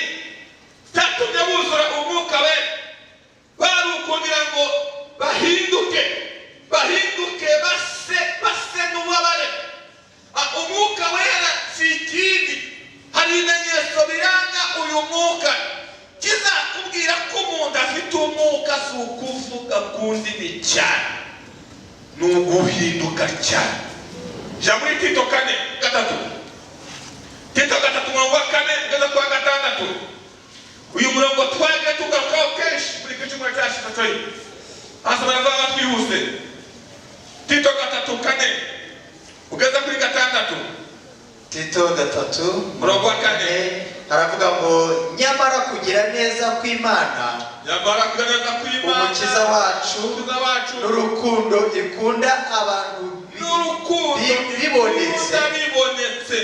cyatumye buzura umwuka wera bari ukugira ngo bahinduke, bahinduke base, base n'ububabare. Umwuka wera si ikindi. Hari ibimenyetso biranga uyu mwuka kizakubwira ko umuntu afite umwuka. Si ukuvuga ku ndimi cyane, ni uguhinduka cyane. Jya muri Tito 4:3. Tito 3, umurongo wa 4 ugeze ku wa 6. Uyu murongo twagiye tugarukaho kenshi muri iki cyumweru cyashize. Cyo Hasi baravuga twihuse. Tito 3:4 ugeze kuri 6. Tito 3 Murongo wa 4. Haravuga ngo nyamara kugira neza kw'Imana, nyamara kugira neza kw'Imana, Umukiza wacu, Umukiza wacu, n'urukundo ikunda abantu n'urukundo bibonetse, bibonetse,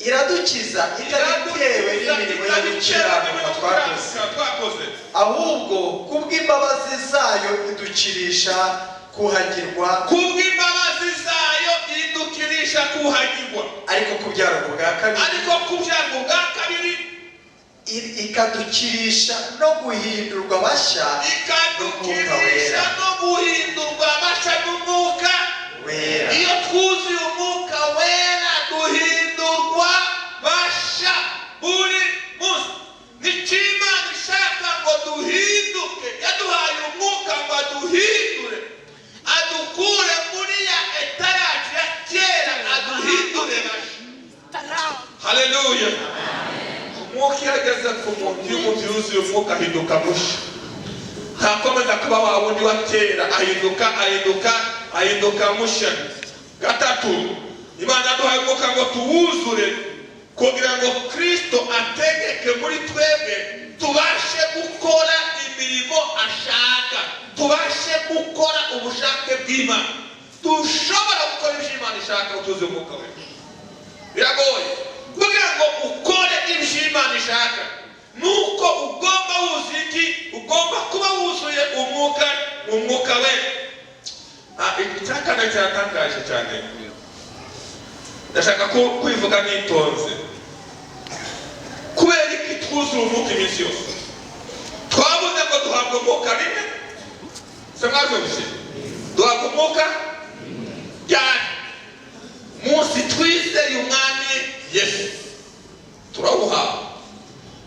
iradukiza itabitewe n'imirimo yo gukiranuka twakoze, ahubwo kubw'imbabazi zayo idukirisha kuhagirwa, kubw'imbabazi zayo idukirisha kuhagirwa, ariko kubyara ubwa kabiri, ariko kubyara ubwa kabiri, ikadukirisha no guhindurwa bashya, ikadukirisha no guhindurwa bashya n'umwuka wera. Iyo twuzuye umwuka wera duhindurwa bashya buri munsi. Nicyo Imana ishaka ngo duhinduke. Yaduhaye umwuka ngo aduhindure, adukure muri ya eta yacu ya kera, aduhindure bashya. Haleluya. Umwuka iyo ageze ku muntu, iyo umuntu yuzuye umwuka ahinduka mushya, ntakomeza kuba wa wundi wa kera, ahinduka ahinduka ahinduka mushya. 3, Imana yaduhaye umwuka ngo tuwuzure kugira ngo Kristo ategeke muri twebwe, tubashe gukora imirimo ashaka, tubashe gukora ubushake bw'Imana. Dushobora gukora ibyo Imana ishaka utuze umwuka we. Biragoye kugira ngo ukore ibyo Imana ishaka, nuko ugomba wuzuye iki? Ugomba kuba wuzuye umwuka, umwuka we. Icyakane cyatangaje cyane, ndashaka kwivuga nitonze. Kubera iki twuzura umwuka iminsi yose? Twabuze ngo duhabwe umwuka rimwe, se mwabyumvise? Duhabwa umwuka ryari? Munsi twizeye Umwami Yesu turawuhabwa.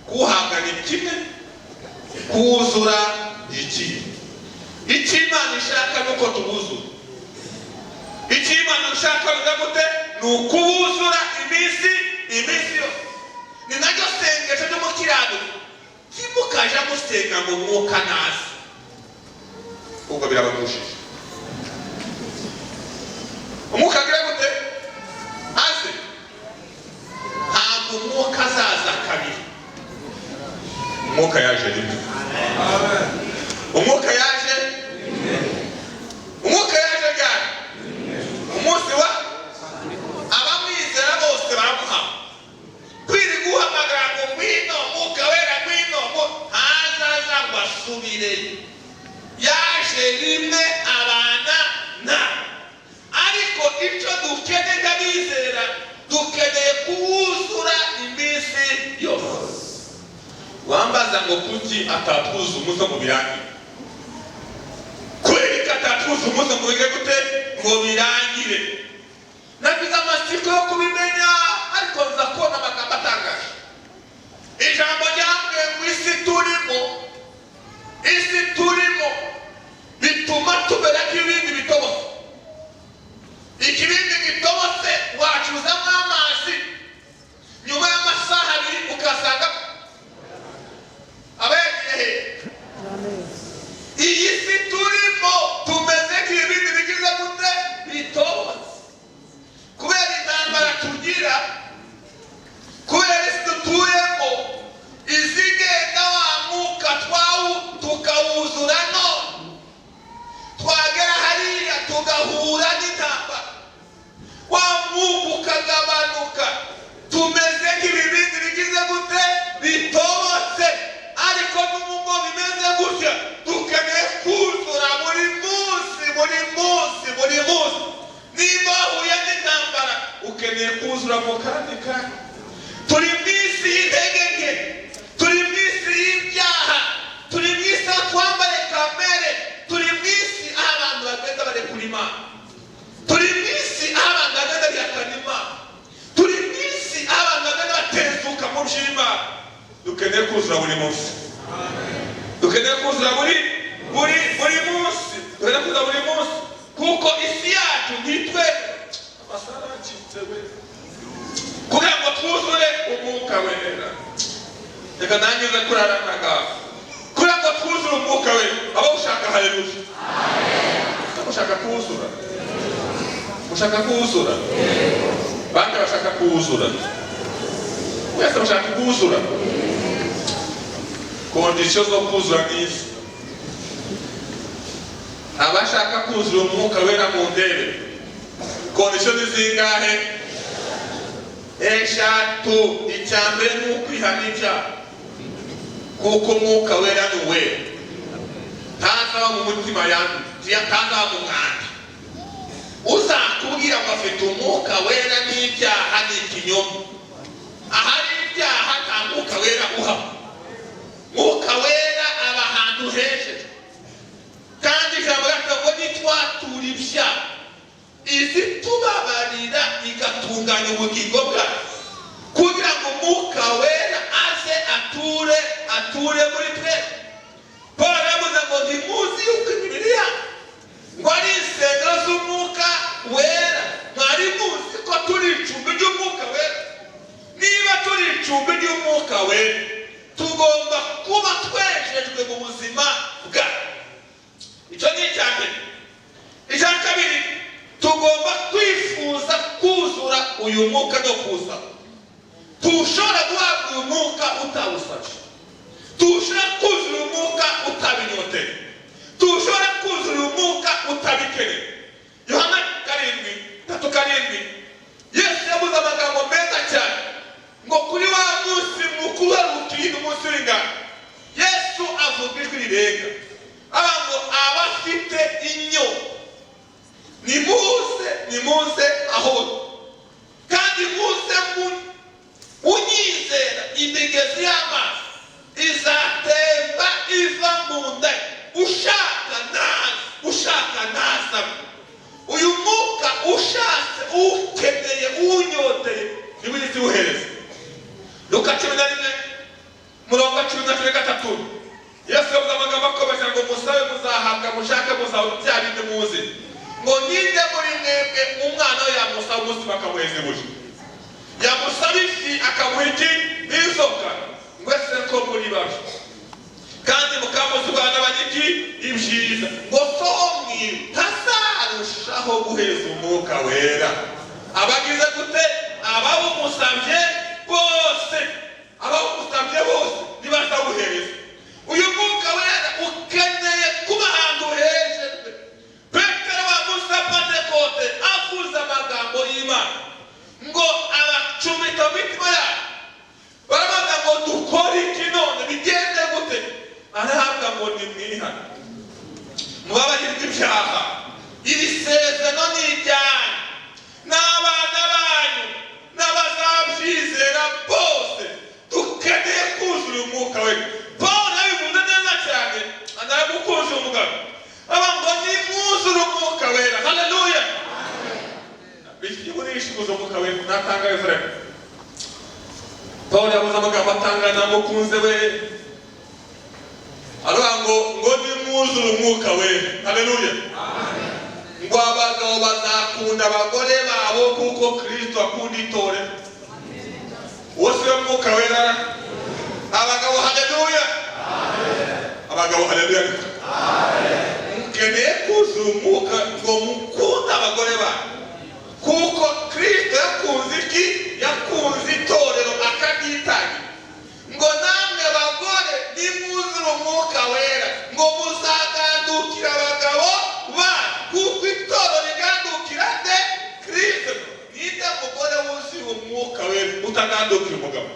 Kuwuhabwa ni kimwe, kuwuzura ni ikindi. Icyo Imana ishaka ni uko tuwuzura. Icyo Imana ishaka bivuga gute? Ni ukuwuzura iminsi yose. Ni naryo sengesho ry'umukiranutsi. Ntimukaja musenga ngo umwuka naze, ubwo birabagushije. Umwuka agira gute? Aze. Ntabwo umwuka azaza kabiri. Umwuka yaje rimwe. Umwuka yaje, umwuka yaje ryari? Umunsi wa abamwizera bose baramuha. Kwirirwa uhamagara ngo ngwino umwuka wera, ngwino, ntazaza ngo asubireyo. Yaje rimwe abana na. Ariko icyo dukeneye nk'abizera, dukeneye kuwuzura iminsi yose. Wambaza ngo kuki atatwuza umunsi ngo birangire? Kubera ko atatwuza umunsi ngo bige gute? Ngo birangire. Nagize amatsiko yo kubimenya, ariko nza kubona amagambo atangaje. Ijambo ryambwiye ngo isi turimo, isi turimo bituma tumera nk'ibindi bitobose. Ikibindi gitobose wacuzamo amazi, nyuma y'amasaha 2 ukasanga aba yagiye he? Iyi si turimo tumeze nk'ibindi bigize gute? Bitobose. Kubera intambara tugira, kubera isi dutuyemo, izigenda wa mwuka tukawuzura none, twagera hariya tugahura n'intambara, wa mwuka ukagabanuka. Tumeze nk'ibibindi bigize gute? Bitobotse. Ariko n'ubwo bimeze gutya, dukeneye kuzura buri munsi, buri munsi, buri munsi. Niba wahuye n'intambara, ukeneye kuzura mu kandi kanya. Turi mu isi y'intege nke, turi mu isi y'ibyaha, turi mu isi aho twambaye kamere, turi mu isi aho abantu bagenda barekura Imana, turi mu isi aho abantu bagenda bihakana Imana, turi mu isi aho abantu bagenda batezuka mu by'Imana. Dukeneye kuzura buri munsi, dukeneye kuzura buri buri buri munsi, dukeneye kuzura buri munsi, kuko isi yacu ntitwe amasaha aracitse we, kugira ngo twuzure umwuka wera. Reka nangize kurara amagambo. Kugira ngo twuzure umwuka wera, abo ushaka Haleluya! Mushaka kuwuzura? Mushaka kuwuzura? Bande bashaka kuwuzura? Mwese mushaka kuwuzura? Conditions zo kuzura ni izi. Abashaka kuzura Umwuka Wera mu ndebe, conditions ni zingahe? Eshatu. Icya mbere ni ukwihana ibyaha, kuko Umwuka Wera ni uwera, ntazaba mu mutima yanduye, ntazaba mu mwanda. Uzakubwira ngo afite Umwuka Wera n'ibyaha ni ikinyoma. Ahari ibyaha nta Mwuka Wera uhaba. Mwuka Wera aba ahantu hejejwe, kandi ijambo ryacu ngo nitwatura ibyaha, izitubabarira igatunganya ubugingo bwacu, kugira ngo Umwuka Wera aze ature muri twe. Paul yavuze ngo ntimuzi yuko imibiri yanyu ngo ari insengero z'Umwuka Wera? Mwari muzi ko turi icumbi ry'Umwuka Wera? Niba turi icumbi ry'Umwuka Wera, tugomba kuba twejejwe mu buzima bwacu. Icyo ni icya mbere. Icya kabiri, tugomba kwifuza kuzura uyu mwuka no kuwusaba. Tushobora guhabwa uyu mwuka utawusabye, tushobora kuzura uyu mwuka utabinyoteye, tushobora kuzura uyu mwuka utabikeneye. Yohana 7:37, Yesu yavuze amagambo meza cyane ngo kuri wa munsi mukuru uheruka, umunsi w'ingano, Yesu avuga ijwi rirenga aba ngo: "Abafite inyota nimuze, nimuze aho, kandi muze unyizera, imigezi y'amazi izatemba iva mu nda. Ushaka naza, ushaka naza." Uyu mwuka ushatse, uwukeneye, uwunyoteye, niwe ugeze uwuhereza. Luka 11 murongo wa 13, Yesu yavuze amagambo akomeye ngo: "Musabe muzahabwa, mushake muzabona." Bya bindi muzi ngo: "Ninde muri mwebwe umwana we yamusaba umutsima akamuheza ibuye? Yamusaba ifi akamuha iki? Inzoka? Ngo ese ko muri babi kandi mukamuzi ubwana banyiki ibyiza, ngo so wo ntazarushaho guheza Umwuka Wera abagize gute? Abawumusabye bose?" Abawumusabye bose ntibazawuhereza. Uyu Mwuka Wera ukeneye kuba ahantu hejejwe. Petero wa munsi wa Pantekote avuze amagambo y'Imana ngo abacumita mu mitima yabo, barabaza ngo: "Dukore iki none? Bigende gute?" Arahabwa ngo: "Nimwihane, mubabarirwe ibyaha. Iri sezerano ni iryanyu n'abana banyu n'abazabyizera bose." Dukeneye kuzura Umwuka We. Paul yabivuze neza cyane, anagukunze umugabo aba ngo nimwuzure Umwuka Wera. Haleluya! Bishiburisha Umwuka Wera natangaye. Frère Paul yavuze amagambo atangana, namukunze we. Aravuga ngo nimwuzure Umwuka Wera, haleluya, ngo abagabo bazakunda abagore babo kuko Kristo akunda itorero. Uwo si we Mwuka Wera? Abagabo, haleluya! Abagabo, haleluya! Mukeneye kuzura Umwuka ngo mukunde abagore banyu kuko Kristo yakunze iki? Yakunze itorero akaryitangira. Ngo namwe bagore, nimwuzure Umwuka Wera, ngo muzagandukira abagabo banyu kuko itorero rigandukira nde? Kristo. Ninde mugore wuzuye Umwuka Wera utagandukira umugabo?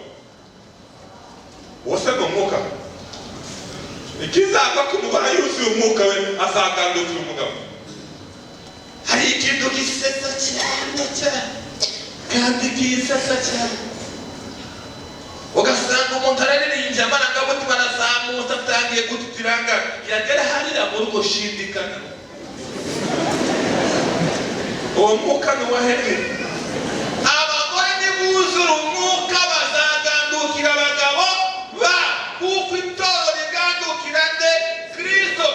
Wose ni umwuka. Ikizava ku mugore yuzuye Umwuka we, azagandukira umugabo. Hari ikintu gisetsa cyane cyane kandi kisetsa cyane, ugasanga umuntu araririmbye, amarangamutima arazamutse, atangiye gututiranga, yagera hariya mu rugo shindikana. Uwo mwuka ni uwahehe? Abagore nibuzura Umwuka bazagandukira abagabo ba kuko itorero rigandukira nde? Kristo.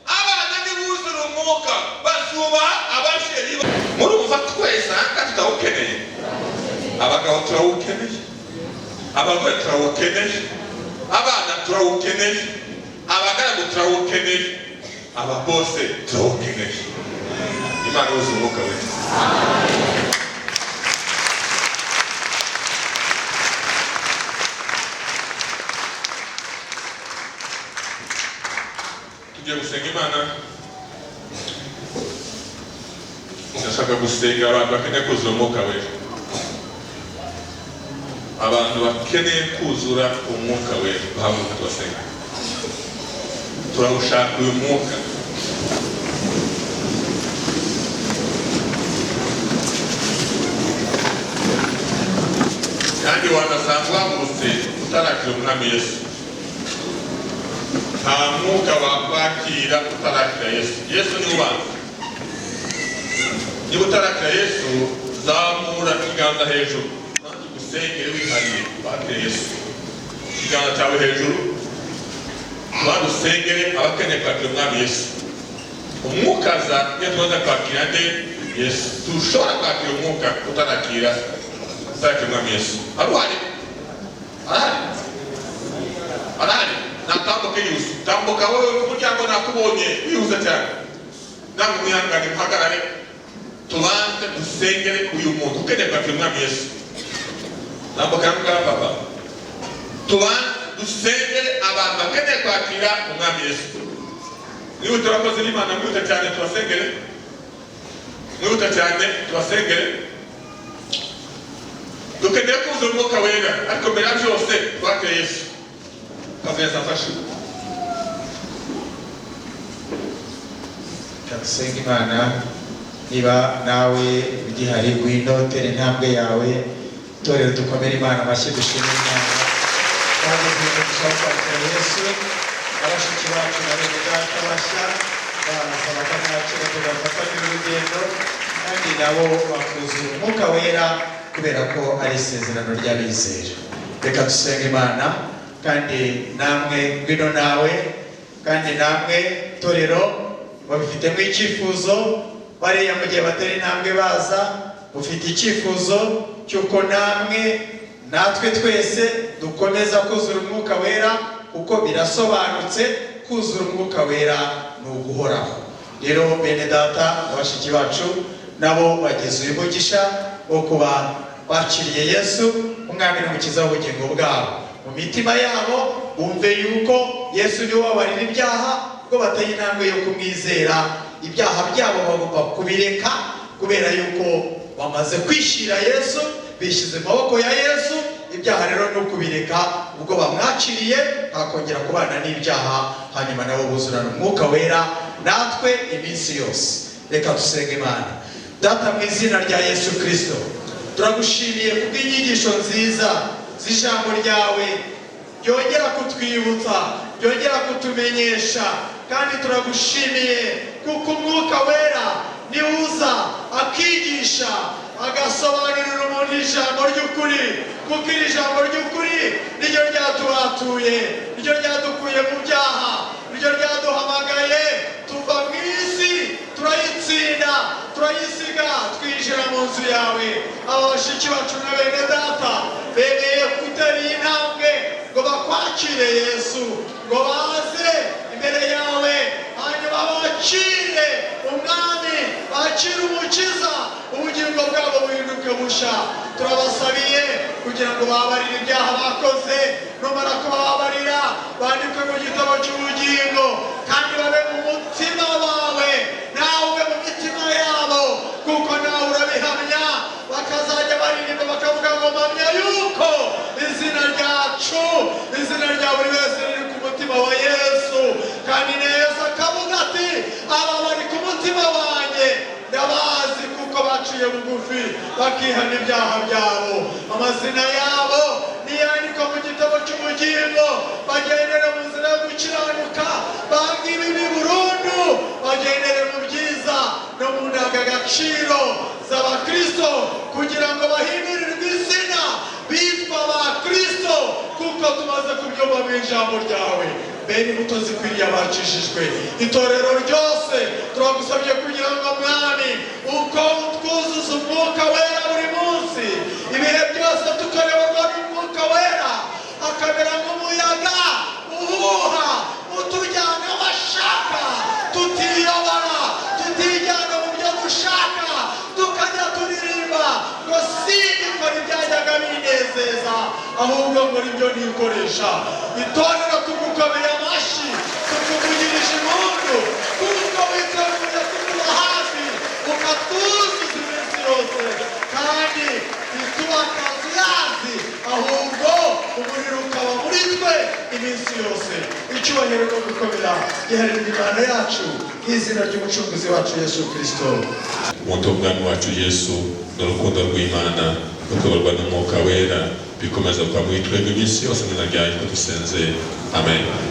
Abana nibuzura Umwuka bazubaha ababyeyi. Murumva twese aha tutawukeneye? Abagabo turawukeneye, abagore turawukeneye, abana turawukeneye, abagaragu turawukeneye. Aba bose turawukeneye. Imana yuzuye umwuka wera. Tugiye gusenga Imana. Ndashaka gusenga abantu bakeneye kuzura umwuka wera, abantu bakeneye kuzura umwuka wera bahaguruka tubasenga. Turawushaka uyu mwuka. Kandi wanasanga uhagurutse utarakira umwami Yesu. Nta mwuka wakwakira utarakira Yesu. Yesu ni ubanza. Niba utarakira Yesu, zamura ikiganza hejuru nanjye ugusengere wihariye wakire Yesu. Ikiganza cyawe hejuru, tubanze usengere abakeneye kwakira umwami Yesu. Umwuka aza iyo tubanza kwakira nde? Yesu. Tushobora kwakira umwuka utarakira umwami Yesu. Arahari, arahari, arahari. Natambuke yihuse, tambuka wowe ku muryango, nakubonye wihuse cyane. Namwe mwihangane muhagarare, tubanze dusengere uyu muntu ukeneye kwakira umwami Yesu. Tambuka ngaha papa, tubanze dusengere abantu bakeneye kwakira umwami Yesu. Mwihute abakozi b'Imana, mwihute cyane tubasengere, mwihute cyane tubasengere. Dukeneye kuzura umwuka wera, ariko mbere ya byose twakire Yesu. Kaveza afashe. Dusenga Imana. Niba nawe ugihari, ngwino tere intambwe yawe. Itorero, dukomere Imana amashyi, dushime Imana. Bageze umugisha wo kwakira Yesu. Abashiki bacu na bene data bashya baraza bakamwakira, tugafatanya urugendo, kandi nabo bakuzura umwuka wera kubera ko ari isezerano ry'abizera. Reka dusenge Imana. Kandi namwe ngwino nawe, kandi namwe torero babifitemo icyifuzo, bariya mu gihe batera intambwe baza, ufite icyifuzo cy'uko namwe natwe twese dukomeza kuzura umwuka wera, kuko birasobanutse kuzura umwuka wera ni uguhoraho. Rero bene data na bashiki bacu nabo bagize uyu mugisha wo kuba bakiriye Yesu umwami n'umukiza w'ubugingo bwabo. Mu mitima yabo bumve yuko Yesu niwe ubabarira ibyaha, ubwo bateye intambwe yo kumwizera ibyaha byabo bagomba kubireka, kubera yuko bamaze kwishyira Yesu, bishyize mu maboko ya Yesu. Ibyaha rero ni ukubireka, ubwo bamwakiriye ntakongera kubana n'ibyaha, hanyuma nabo buzurana umwuka wera natwe iminsi yose. Reka dusenge Imana. Data, mu izina rya Yesu Kristo, turagushimiye kubw'inyigisho nziza z'ijambo ryawe ryongera kutwibutsa, ryongera kutumenyesha. Kandi turagushimiye kuko umwuka wera niwuza akigisha, agasobanurira umuntu ijambo ry'ukuri, kuko iri jambo ry'ukuri niryo ryatubatuye, niryo ryadukuye mu byaha, niryo ryaduhamagaye tuva mu isi turayitsinda, turayisiga, twinjira mu nzu yawe. Aba bashiki bacu na bene data bemeye gutera iyi ntambwe ngo bakwakire Yesu, ngo baze imbere yawe, hanyuma bakire umwami, bakire umukiza, ubugingo bwabo buhinduke bushya. Turabasabiye kugira ngo babarire ibyaha bakoze, numara kubabarira bandikwe mu gitabo cy'ubugingo, kandi babe mu mutima wawe, nawe ube mu mitima yabo, kuko nawe urabihamya. Bakazajya baririmba bakavuga ngo mpamya yuko izina ryacu, izina rya buri wese riri ku mutima wa Yesu. Kandi neza akavuga ati aba bari ku mutima wanjye, ndabazi kuko baciye bugufi bakihana ibyaha byabo. Amazina yabo niyandikwa mu gitabo cy'ubugingo, bagendere mu nzira yo gukiranuka, bange ibibi burundu, bagendere mu byiza no mu ndangagaciro z'abakristo, kugira ngo bahindurirwe izina bitwa abakristo, kuko tumaze kubyumva mu ijambo ryawe. Bene imbuto zikwiriye abakijijwe, itorero ryose turagusabye kugira ngo mwami uko utwuzuza umwuka wera buri munsi, ibihe byose tukayoborwa n'umwuka wera, akamera nk'umuyaga uhuha utujyana aho ashaka, Binezeza, ahubwo nkora ibyo nikoresha. Itorero, tugukomeye amashyi, tukuvugirije impundu, kuko witeguye kutuba hafi, ukatwuzuza iminsi yose, kandi ntituba akazuyazi, ahubwo umuriro ukaba muri twe iminsi yose. Icyubahiro no gukomera giharirwa Imana yacu, izina ry'Umucunguzi wacu Yesu Kirisito. Ubuntu bw'Umwami wacu Yesu n'urukundo rw'Imana no kuyoborwa n'Umwuka Wera bikomeza kuba muri twebwe iminsi yose. Mu izina rya Yesu dusenze, amen.